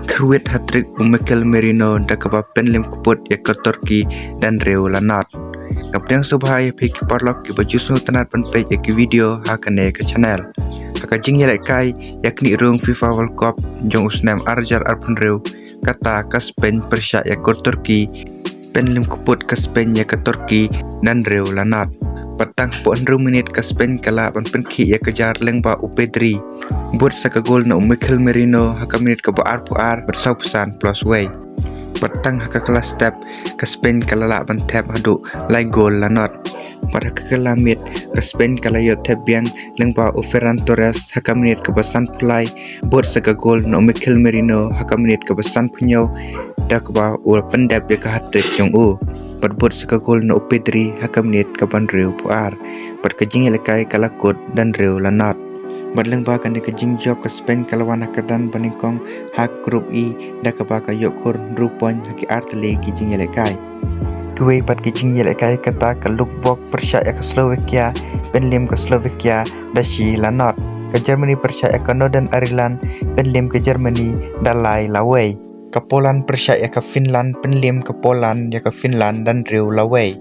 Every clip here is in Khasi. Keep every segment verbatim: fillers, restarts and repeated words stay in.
Kyrwit hat-trick u Mikel Merino da kaba pynliem kput ïa ka Turkey da hynriew la not. Nga pdiang sngewbha ïa phi ki paralok kiba ju sngewtynnat ban peit ïa ki video ha kane ka channel. Ha ka jingïalehkai ïa ka knieh rung FIFA World Cup jong u snem ar hajar arphew hynriew, kata ka Spain pyrshah ïa ka Turkey, pynliem kput ka Spain ïa ka Turkey da hynriew la not. Bad tang hapoh hynriew minit ka Spain ka lah ban pynkhih ïa ka jar lyngba u Pedri. Bud sa ka gol na u Mikel Merino ha ka minit kaba arphew ar bad sawphew san plus wei. Bad tang ha ka kylla step ka Spain ka la lah ban thep haduh lai gol la not. Bad ha ka kylla miet ka Spain ka la ïoh thep biang lyngba u Ferran Torres ha ka minit kaba sanphew lai, bud sa ka gol na u Mikel Merino ha ka minit kaba sanphew hynñiew, da kaba u la pyndep ïa ka hat-trick jong u. Bad bud sa ka gol na u Pedri ha ka minit kaba hynriewphew ar. Bad ka jingïalehkai ka la kut da hynriew la not. Bad lyngba kane ka jingjop ka Spain ka la wan ha ka kyrdan banyngkong ha ka Group E, da kaba ka ïoh khur hynriew point ha ki artylli ki jingïalehkai. Kiwei pat ki jingïalehkai kata ka Luxembourg pyrshah ïa ka Slovakia, pynliem ka Slovakia da shi la not. Ka Germany pyrshah ïa ka Northern Ireland, pynliem ka Germany da lai la wei. Ka Poland pyrshah ïa ka Finland, pynliem ka Poland ïa ka Finland da hynriew la wei.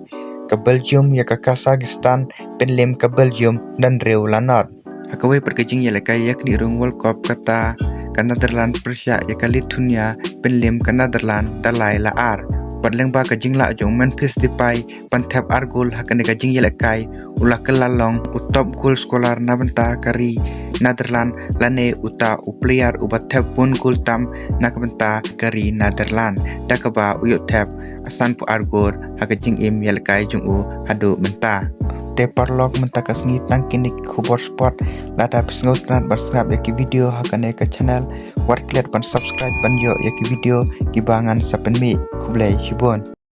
Ka Belgium ïa ka Kazakhstan, pynliem ka Belgium da hynriew la not. Ha kawei pat ka jingïalehkai ïa ka knieh rung World Cup kata ka Netherlands pyrshah ïa ka Lithuania, pynliem ka Netherlands da lai la ar. Bad lyngba ka jinglah jong u Memphis Depay ban thep ar gol ha kane ka jingïalehkai, u la kylla long u top goal scorer na bynta ka ri Netherlands, lane uta u player uba thep bun gol tam na ka bynta ka ri Netherlands, da kaba u ïoh thep sanphew ar gol ha ka jingim ïalehkai jong u haduh mynta. Te paralok, mynta ka sngi tang kine ki khubor sport. Lada phi sngewtynnat ban sngap ïa ki video ha kane ka channel, wat klet ban subscribe ban ïoh ïa ki video kiba ngan sa pynmih. Khublei shibun.